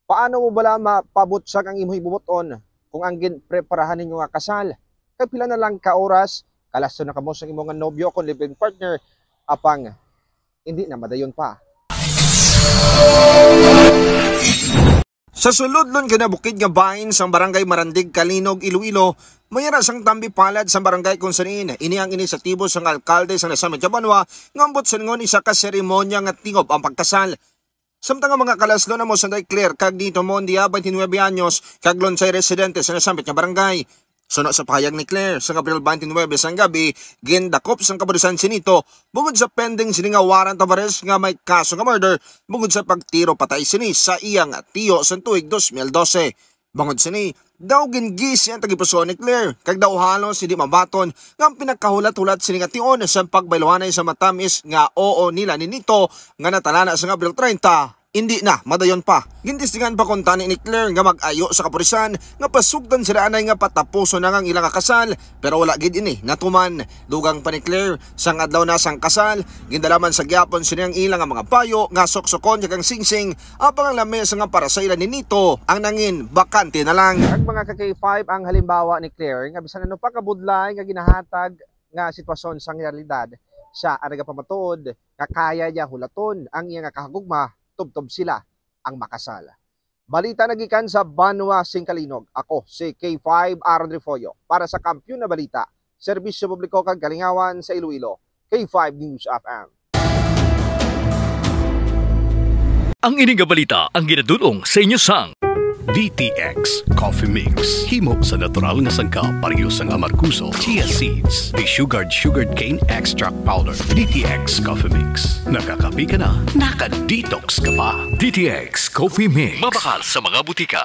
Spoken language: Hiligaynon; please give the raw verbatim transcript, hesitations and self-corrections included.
Paano mo bala mapabutyag ang imo hibubuton kung ang ginpreparahan ninyo nga kasal? Kag pila na lang ka oras, kalaston na kamo sa imo nga nobyo kon live-in partner, apang hindi na madayon pa. Sa sulodlon kay nabukid nga bahin sang Barangay Marandig, Calinog, Iloilo, may ara sang tambi palad sang barangay kung sa diin ini ang inisyatibo sang alkalde sang nasambit nga banwa nga ambot sa ningon isa ka seremonya nga tingob ang pagkasal. Samtang ang mga kalaslo namo sanday Claire kag Nito Mondia, twenty-nine anyos, kag Lonsay, residente sa nasambit nga barangay. Suno sa pahayag ni Claire, sa Abril twenty-nine sang gabi, gindakop sang kapulisan si Nito bungod sa pending sini nga warrant of arrest nga may kaso nga murder bungod sa pagtiro patay sini sa iyang tiyo sa tuig dos mil dose. Bangod sini, daw gingisi ang tagipusoon ni Claire, kag daw halos hindi mabaton nga ang pinakahulat-hulat sini nga tion sa pagbayluhanay sa matamis nga oo nila ni Nito nga natalana sa Abril treinta, hindi na madayon pa. Gintestingan pa kuntani ni Claire nga mag-ayo sa kapulisan nga pasugdan sila anay nga patapuson na ang ilang kasal, pero wala gid ini natuman. Dugang pa ni Claire, sang adlaw na sang kasal, gindala man sa gyapon sini ang ilang mga payo nga suksukon kag ang singsing, apang ang lamesa nga para sa ila ni Nito ang nangin bakante na lang. Kag mga ka K five, ang halimbawa ni Claire nga bisan ano pa kabudlay nga ginahatag nga sitwasyon sang realidad, siya ang nagapamatuod nga kaya niya hulaton ang iya nga kahagugma tubtob sila ang makasal. Balita nagikan sa Banwa sing Calinog. Ako si K five Aaron Refollo para sa Kampiyon na Balita, Serbisyo Publiko kag Kalingawan sa Iloilo, K five News F M. Ang ini nga balita ang ginadul-ong sa inyo sang D T X Coffee Mix. Himo sa natural nga sangkap, pareho sang amargoso, chia seeds, desugared sugarcane extract powder. D T X Coffee Mix. Nakakape ka na, naka-detox ka pa. D T X Coffee Mix. Mabakal sa mga butika.